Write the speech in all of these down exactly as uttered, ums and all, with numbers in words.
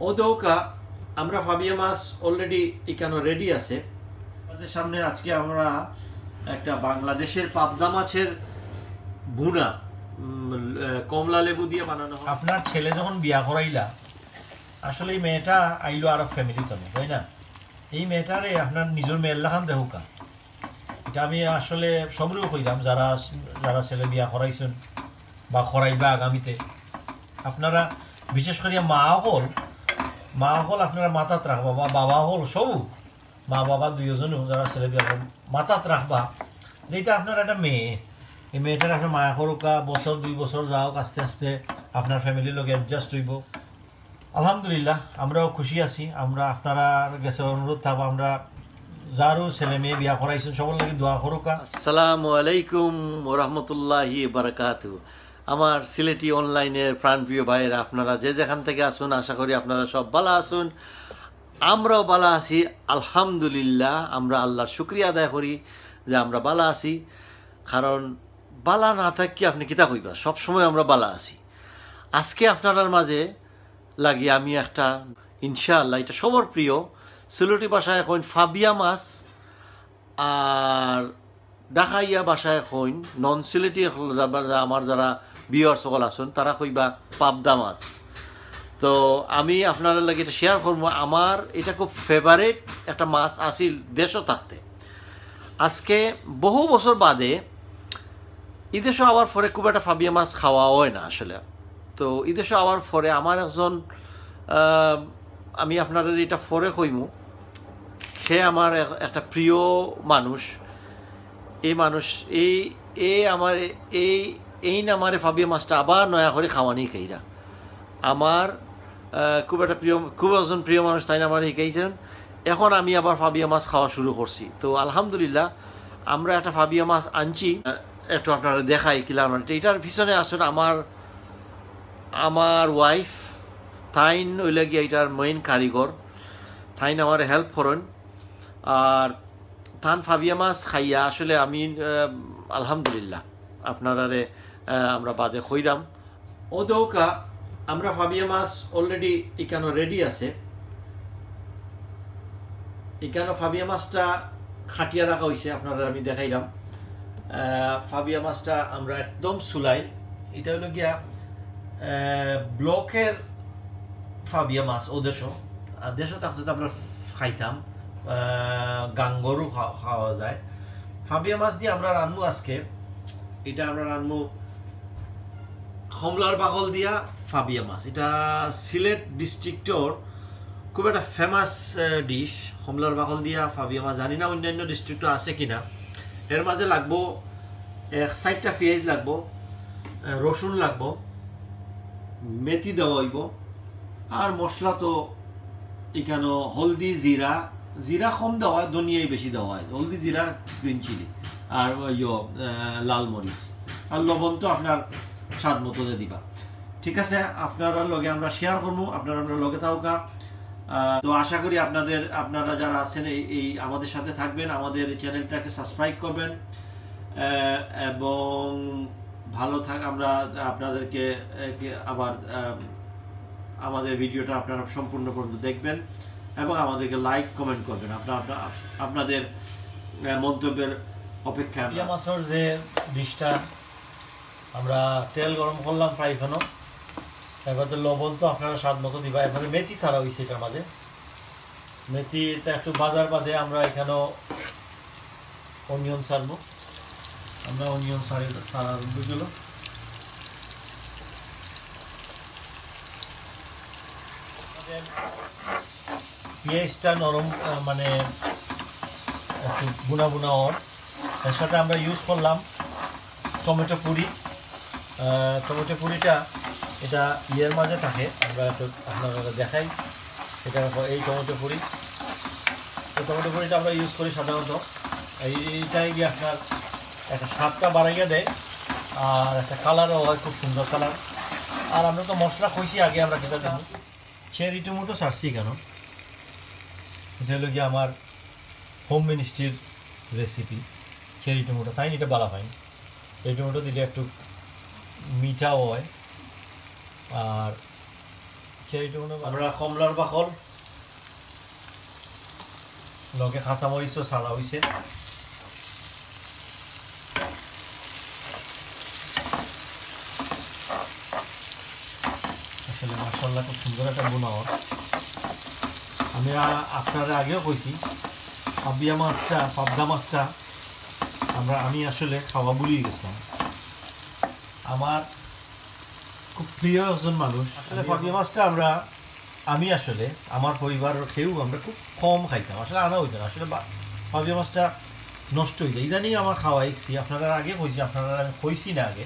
ও দৌকা, আমরা ফাবিয়া মাছ already এখানে রেডি আছে। আপনাদের সামনে আজকে আমরা একটা বাংলাদেশের পাবদা মাছের ভুনা, উম, আহ, কমলা লেবু দিয়ে বানানো হয়। আপনার ছেলে যখন বিয়া করাইলা, আসলে এই মেয়েটা আইলো আরব ফ্যামিলি তো, তাই না? এই মেয়েটারে আপনার নিজের মেয়ের লাখান দেখুকা। এটা আমি আসলে সবরেও কইলাম, যারা, যারা ছেলে বিয়া করাইছেন বা করাইবা আগামীতে, আপনারা বিশেষ করিয়া মা অকল, মা অকল আপনারা মাথাত রাখবা, বা বাবা অকল সব, মা বাবা দুইজনও যারা ছেলে বিয়া করেন, মাথাত রাখবা যে এটা আপনার একটা মেয়ে, এই মেয়েটার আপনার মায়া করুকা, বছর দুই বছর যাওক, আস্তে আস্তে আপনার ফ্যামিলির লগে অ্যাডজাস্ট হইব। আলহামদুলিল্লাহ, আমরাও খুশি আছি। আমরা আপনারার গেছে অনুরোধ থাকবো, আমরা যারও ছেলে মেয়ে বিয়া করাইছেন, সবার লাগি দোয়া করুকা। আসসালামু আলাইকুম ওয়া রাহমাতুল্লাহি ওয়া বারাকাতুহু। আমার সিলেটি অনলাইনের প্রাণপ্রিয় ভাইয়েরা, আপনারা যে যেখান থেকে আসুন, আশা করি আপনারা সব ভালো আছুন। আমরাও ভালো আছি, আলহামদুলিল্লাহ। আমরা আল্লাহর শুকরিয়া আদায় করি যে আমরা ভালো আছি, কারণ ভালো না থাকি আপনি কিতা কইবা, সব সময় আমরা ভালো আছি। আজকে আপনারার মাঝে লাগি আমি একটা, ইনশাআল্লাহ, এটা সবর প্রিয়, সিলেটি ভাষায় কইন ফাবিয়া মাছ, আর ঢাকাইয়া ভাষায় কইন, নন সিলেটি অকল যা-, যা-, আমার যারা ভিউয়ার্স অকল আছেন, তারা কইবা পাবদা মাছ। তো আমি আপনারার লাগি এটা শেয়ার করবো, আমার এটা খুব ফেভারিট একটা মাছ আছিল দেশও থাকতে। আজকে বহু বছর বাদে এই দেশও আবার পরে খুব একটা ফাবিয়া মাছ খাওয়া হয় না আসলে। তো এই দেশও আবার পরে আমার একজন, আহ, আমি আপনারারে এটা পরে কইমু, সে আমার এক-, একটা প্রিয় মানুষ। এই মানুষ, এই, এ আমার, এই, এইন আমারে ফাবিয়া মাছটা আবার নয়া করি খাওয়ানি খাইরা। আমার, আহ, খুব একটা প্রিয়, খুব একজন প্রিয় মানুষ, তাইন আমারে হিকাইছেন। এখন আমি আবার ফাবিয়া মাছ খাওয়া শুরু করছি। তো আলহামদুলিল্লাহ, আমরা একটা ফাবিয়া মাছ আনছি, আহ, একটু আপনারারে দেখাই কিলা বানাইতে। এটার পিছনে আসুন আমার, আমার ওয়াইফ, তাইন অইলা গিয়া এটার মেইন কারিগর, তাইন আমারে হেল্প করইন। আর তান ফাবিয়া মাছ খাইয়া আসলে আমি, আহ, আলহামদুলিল্লাহ, আপনারারে, আহ, আমরা বাদে কইরাম। ও দৌকা, আমরা ফাবিয়া মাছ already এখানো রেডি আছে। এখানো ফাবিয়া মাছটা কাটিয়া রাখা হইছে, আপনারারে আমি দেখাইলাম। আহ, ফাবিয়া মাছটা আমরা একদম চুলাইল। এটা হইলো গিয়া, আহ, ব্লকের ফাবিয়া মাছ ও দেশো। আর দেশো থাকতে তো আমরা খাইতাম, আহ, গাঙ্গরও খা-, খাওয়া যায়। ফাবিয়া মাছ দিয়া আমরা রানমু আজকে। এটা আমরা রানমু কমলার বাকল দিয়া ফাবিয়া মাছ। এটা সিলেট ডিস্ট্রিক্টর খুব একটা ফেমাস, আহ, ডিশ, কমলার বাকল দিয়া ফাবিয়া মাছ। জানি না অন্যান্য ডিস্ট্রিক্টও আছে কিনা। এর মাঝে লাগবো এক সাইডটা পিঁয়াজ লাগবো, আহ, রসুন লাগবো, মেথি দেওয়া হইব। আর মশলা তো এখানো হলদি, জিরা, জিরা কম দেওয়া হয়, ধনিয়াই বেশি দেওয়া হয়। হলদি, জিরা, গ্রিন চিলি, আর ইয়ো, আহ, লাল মরিচ, আর লবণ তো আপনার স্বাদ মতো যে দিবা। ঠিক আছে, আপনারার লগে আমরা শেয়ার করবো, আপনারা আমরা লগে থাকুকা। আহ, তো আশা করি আপনাদের, আপনারা যারা আছেন এই, এই আমাদের সাথে থাকবেন, আমাদের এই চ্যানেলটাকে সাবস্ক্রাইব করবেন, আহ, এবং ভালো থাক। আমরা আপনাদেরকে, আহ, কে-, আবার, আহ, আমাদের ভিডিওটা আপনারা সম্পূর্ণ পর্যন্ত দেখবেন এবং আমাদেরকে লাইক, কমেন্ট করবেন। আপনারা, আপনারা, আপনাদের, আহ, মন্তব্যের অপেক্ষায় আমরা। ফাবিয়া মাছর যে ডিশটা, আমরা তেল গরম করলাম ফ্রাই প্যানো। এবার তো লবণ তো আপনারা স্বাদ মতো দিবা। এবারে মেথি ছাড়া হইছে এটার মাঝে। মেথি এটা একটু বাজার বাদে আমরা এখানো অনিয়ন ছাড়বো। আমরা অনিয়ন ছাড়ি, ছাড়া আরম্ভ হয়ে গেল। পিঁয়াজটা নরম, আহ, মানে একটু বুনা বুনা অর। এর সাথে আমরা ইউজ করলাম টমেটো পুরি। আহ, টমেটো পুরিটা এটা ইয়ের মাঝে থাকে, আমরা একটু আপনারা দেখাই। এটা দেখো, এই টমেটো পুরি, এই টমেটো পুরিটা আমরা ইউজ করি সাধারণত। এই, এইটাই গিয়ে আপনার একটা স্বাদটা বাড়াইয়া দেয়, আর একটা কালারও হয়, খুব সুন্দর কালার। আর আমরা তো মশলা কইছি আগে আমরা কিতা দেবো। চেরি টমেটো ছাড়ছি কেন? এটা হলো গিয়ে আমার হোম মিনিস্ট্রির রেসিপি, চেরি টমেটো। তাই এটা বালা পাই, এই টমেটো দিলে একটু মিঠাও হয়। আর আমরা কমলার বাকল, লগে কাঁচামরিচও ছাড়া অইছে। আসলে মাশাআল্লাহ, খুব সুন্দর একটা ভুনা অর। আমি আ-, আপনারারে আগেও কইছি, পাবিয়া মাছটা, পাবদা মাছটা আমরা, আমি আসলে খাওয়া ভুলি গেছিলাম। আমার খুব প্রিয় একজন মানুষ। আসলে পাবিয়া মাছটা আমরা, আমি আসলে আমার পরিবারর কেউ আমরা খুব কম খাইতাম, আসলে আনা অইতো না। আসলে বা-, পাবিয়া মাছটা নষ্ট অই যায়। ইদানিং আমার খাওয়া শিখছি, আপনারারে আগে কইছি, আপনারারে আমি কইছি না আগে।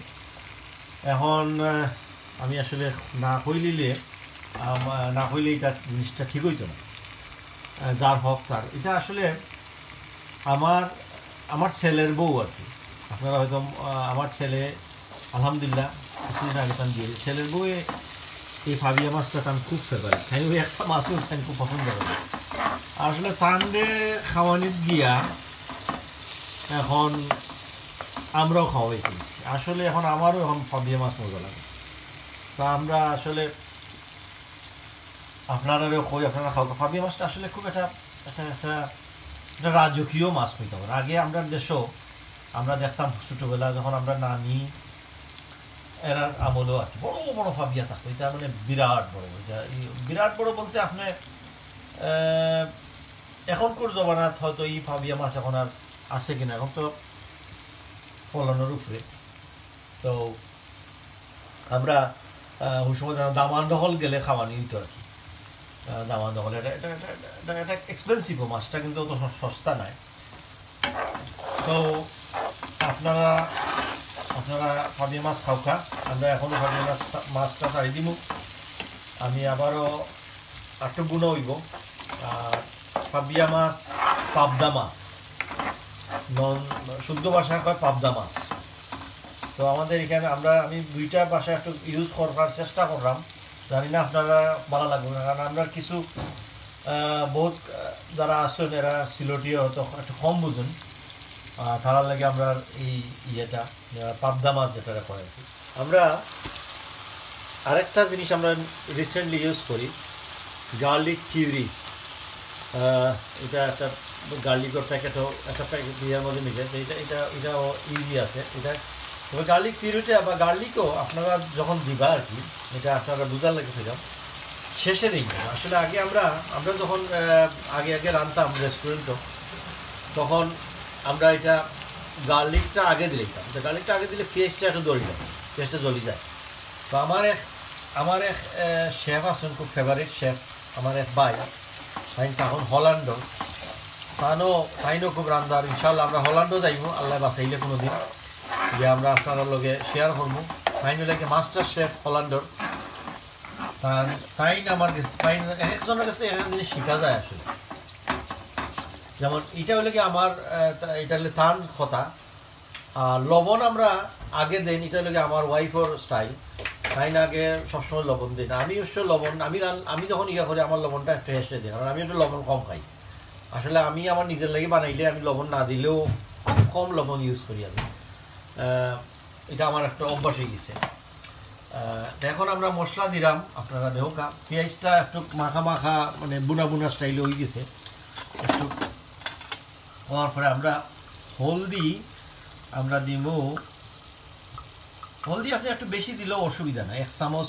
এখন, আহ, আমি আসলে না কইলিলে, আম-, না কইলে ইটা জিনিসটা ঠিক অইতো না। আহ, যার হক তার। ইটা আসলে আমার, আমার ছেলের বউ আর কি। আপনারা হয়তো, আহ, আমার ছেলে আলহামদুলিল্লাহ কিছুদিন আগে তান বিয়া, ছেলের বউয়ে এই পাবিয়া মাছটা তান খুব favourite। তাইন ওই একটা মাছও তাইন খুব পছন্দ করে। আসলে তানরে খাওয়ানিত গিয়া এখন আমরাও খাওয়াই ফেলছি। আসলে এখন আমারও এখন পাবিয়া মাছ মজা লাগে। তা আমরা আসলে আপনারারেও কই, আপনারা খাও। পাবিয়া মাছটা আসলে খুব একটা, একটা, একটা, একটা রাজকীয় মাছ কইতে পারে। আগে আমরা দেশও আমরা দেখতাম ছোটবেলা যখন আমরা নানি এরার আমলেও আর কি বড় বড় পাবিয়া থাকতো, ইটা মানে বিরাট বড়। ইটা এই বিরাট বড় বলতে আপনি, আহ, এখনকুর জমানাত হয়তো এই পাবিয়া মাছ এখন আর আছে কিনা, এখন তো ফলনর উপরে। তো আমরা, আহ, ওই সময় দামান দখল গেলে খাওয়ানি অইতো আর কি। আহ, দামান দখল এটা, এটা, এটা, এটা, এটা expensive মাছটা, কিন্তু অত স-, সস্তা নায়। তো আপনারা, আপনারা পাবিয়া মাছ খাওকা, আমরা এখনো পাবিয়া মাছ, মাছটা ছাড়ি দিমু। আমি আবারও একটু গুণ অইব। আর পাবিয়া মাছ, পাবদা মাছ, নন শুদ্ধ ভাষায় কয় পাবদা মাছ। তো আমাদের এখানে আমরা, আমি দুইটা ভাষা একটু use করবার চেষ্টা করলাম, জানি না আপনারা ভালা লাগবো না, কারণ আমরা কিছু, আহ, বহুত, আহ, যারা আছেন এরা সিলেটি হয়তো একটু কম বুঝেন, আহ, তারার লাগি আমরা এই ইয়েটা, আহ, পাবদা মাছ যেটা কয় আর কি। আমরা আরেকটা জিনিস আমরা recently use করি, গার্লিক পিউরি। আহ, এটা একটা গার্লিকর প্যাকেটও, একটা প্যাকেট ইয়ার মধ্যে মিশে, তো এটা, এটা, এটাও ইউরি আছে। এটা, তবে গার্লিক পিউরিটা বা গার্লিকও আপনারা যখন দিবা আর কি, এটা আপনারা বুঝার লাগে সেটা শেষে দিন। আসলে আগে আমরা, আমরা যখন, আহ, আগে আগে রানতাম রেস্টুরেন্টও, তখন আমরা এটা গার্লিকটা আগে দিলাইতাম। তো গার্লিকটা আগে দিলে পেঁয়াজটা একটু জ্বলি যায়, পেঁয়াজটা জ্বলি যায়। তো আমার এক, আমার এক, আহ, শেফ আছেন, খুব ফেভারিট শেফ, আমার এক ভাই, তাইন তখন হল্যান্ডও, তানও, তাইনও খুব রান্দার। ইনশাআল্লাহ আমরা হল্যান্ডও যাইমু, আল্লাহ বাঁচাইলে কোনো দিন, যে আমরা আপনারার লগে শেয়ার করমু। তাইন অইলে কি মাস্টার শেফ হল্যান্ডর। তান, তাইন আমার গেছে, তাইন এক একজনের গেছে এক এক জিনিস শিখা যায় আসলে। যেমন এটা অইলে কি আমার, আহ, তা-, এটা অইলে তান কথা, আর লবণ আমরা আগে দেন, এটা লাগে আমার ওয়াইফর স্টাইল। তাইন আগে সবসময় লবণ দেন। আমি অবশ্য লবণ, আমি রান-, আমি যখন ইয়ে করি, আমার লবণটা একটু হেসে দিই, কারণ আমি একটু লবণ কম খাই। আসলে আমি আমার নিজের লাগি বানাইলে আমি লবণ না দিলেও খুব কম লবণ ইউজ করি আমি। আহ, এটা আমার একটা অভ্যাস অই গেছে। আহ, তো এখন আমরা মশলা দিলাম, আপনারা দেখউক্কা, পেঁয়াজটা একটু মাখা মাখা, মানে বুনা বুনা স্টাইলে অই গেছে। একটু হওয়ার পরে আমরা হলদি আমরা দিব, হলদি আপনি একটু বেশি দিলেও অসুবিধা নাই, এক চামচ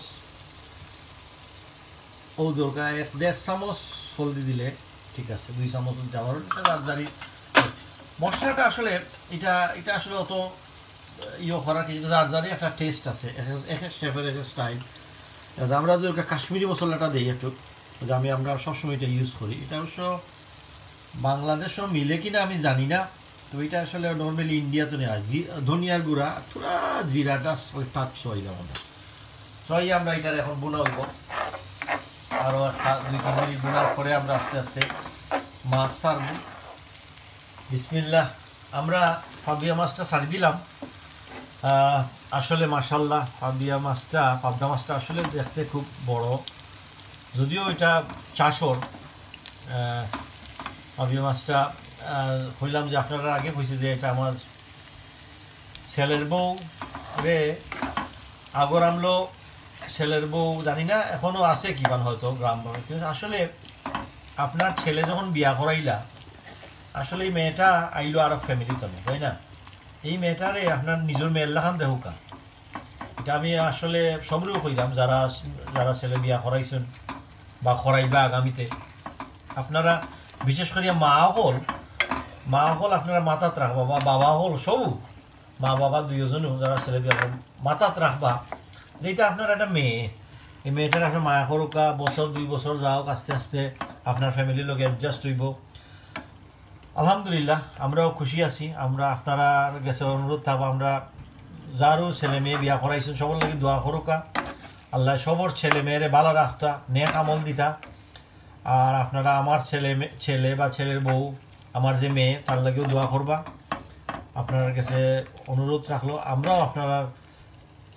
ও দরকার, এক দেড় চামচ হলদি দিলে ঠিক আছে, দুই চামচ দিতে পারেন, এটা যার যারই। মশলাটা আসলে এটা, এটা আসলে অত ইয়ে করার কিছু, যার যারই একটা টেস্ট আছে, এক এক, এক এক শেফের এক এক স্টাইল। আমরা যে ওটা কাশ্মীরি মশলাটা দিই একটু, ওটা আমি, আমরা সবসময় এটা ইউজ করি, এটা অবশ্য বাংলাদেশও মিলে কিনা আমি জানি না, তো এটা আসলে নর্মালি ইন্ডিয়াতে নেওয়া হয়। জি-, ধনিয়ার গুঁড়া, থোড়া জিরাটা টাচ সহ দিলাম আমরা। সহ আমরা এটা এখন বোনা হইব, আরও একটা দুই তিন মিনিট বোনার পরে আমরা আস্তে আস্তে মাছ ছাড়ব। বিসমিল্লাহ, আমরা পাবিয়া মাছটা ছাড়ি দিলাম। আহ, আসলে মাশাল্লাহ, পাবিয়া মাছটা, পাবদা মাছটা আসলে দেখতে খুব বড়, যদিও এটা চাষর। আহ, পাবিয়া মাছটা, আহ, কইলাম যে আপনারা আগে কইছি যে এটা আমার ছেলের বউ রে আগর আমলো ছেলের বউ জানি না এখনো আছে কিমান, হয়তো গ্রাম বাংলা, কিন্তু আসলে আপনার ছেলে যখন বিয়া করাইলা, আসলে এই মেয়েটা আইলো আরো ফ্যামিলি তো, তাই না? এই মেয়েটারে আপনার নিজের মেয়ের লাখান দেখুকা। এটা আমি আসলে সবরেও কইলাম, যারা, যারা ছেলে বিয়া করাইছেন বা করাইবা আগামীতে, আপনারা বিশেষ করিয়া মা অকল, মা অকল আপনারা মাথাত রাখবা, বা বাবা অকল সব, মা বাবা দুইজনও যারা ছেলে বিয়া করেন, মাথাত রাখবা যে এটা আপনার একটা মেয়ে, এই মেয়েটার আপনার মায়া করুকা, বছর দুই বছর যাওক, আস্তে আস্তে আপনার ফ্যামিলির লগে অ্যাডজাস্ট হইব। আলহামদুলিল্লাহ, আমরাও খুশি আছি। আমরা আপনারার গেছে অনুরোধ থাকবো, আমরা যারও ছেলে মেয়ে বিয়া করাইছেন, সবর লাগি দোয়া করুকা। আল্লাহ সবর ছেলে মেয়েরে ভালো রাখতা, নেক আমল দিতা। আর আপনারা আমার ছেলে মে-, ছেলে বা ছেলের বউ, আমার যে মেয়ে, তার লাগিও দোয়া করবা। আপনার কাছে অনুরোধ রাখলো, আমরাও আপনার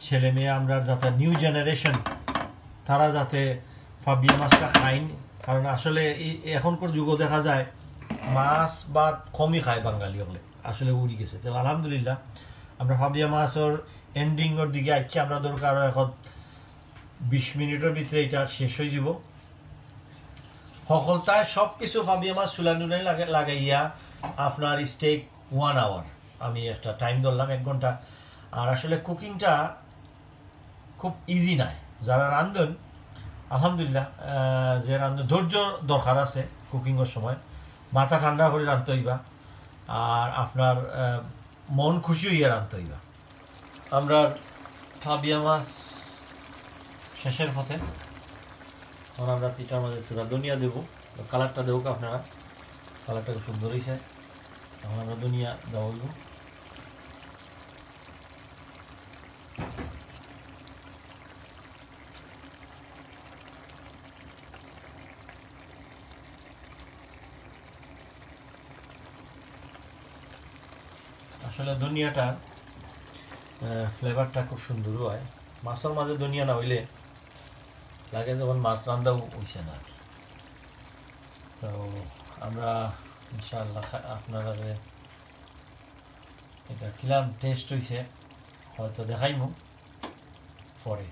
ছেলে মেয়ে, আমরা যাতে নিউ জেনারেশন, তারা যাতে ফাবিয়া মাছটা খাইন। কারণ আসলে এই এখনকার যুগও দেখা যায় মাছ ভাত কমই খায় বাঙালি হকলে, আসলে উড়ি গেছে। তো আলহামদুলিল্লাহ, আমরা ফাবিয়া মাছর এন্ডিংর দিকে আইছি। আমরা দরকার হয় এখন বিশ মিনিটর ভিতরে এটা শেষ হয়ে যাব। হকলতায় সব কিছু ফাবিয়া মাছ চুলা নুলাই লাগে-, লাগাইয়া আপনার স্টেক ওয়ান আওয়ার, আমি একটা টাইম ধরলাম এক ঘন্টা। আর আসলে কুকিংটা খুব ইজি নায়। যারা রান্ধন, আলহামদুলিল্লাহ, আহ, যে রান্ধন, ধৈর্য দরকার আছে কুকিংয়ের সময়। মাথা ঠান্ডা করে রান্ধতে হইবা, আর আপনার, আহ, মন খুশি হইয়া রান্ধতে হইবা। আমরা ফাবিয়া মাছ শেষের পথে। এখন আমরা পিঠার মাঝে থুড়া ধনিয়া দেবো, কালারটা দেখুক আপনারা, কালারটা খুব সুন্দর হয়েছে। এখন আমরা ধনিয়া দেওয়া হইব। আসলে ধনিয়াটার, আহ, ফ্লেভারটা খুব সুন্দর হয়। মাছর মাঝে ধনিয়া না হইলে লাগে যেমন মাছ রান্দাও হইছে না। তো আমরা ইনশাআল্লাহ খা-, আপনারা এটা কিলাম টেস্ট হইছে হয়তো দেখাইমু পরে।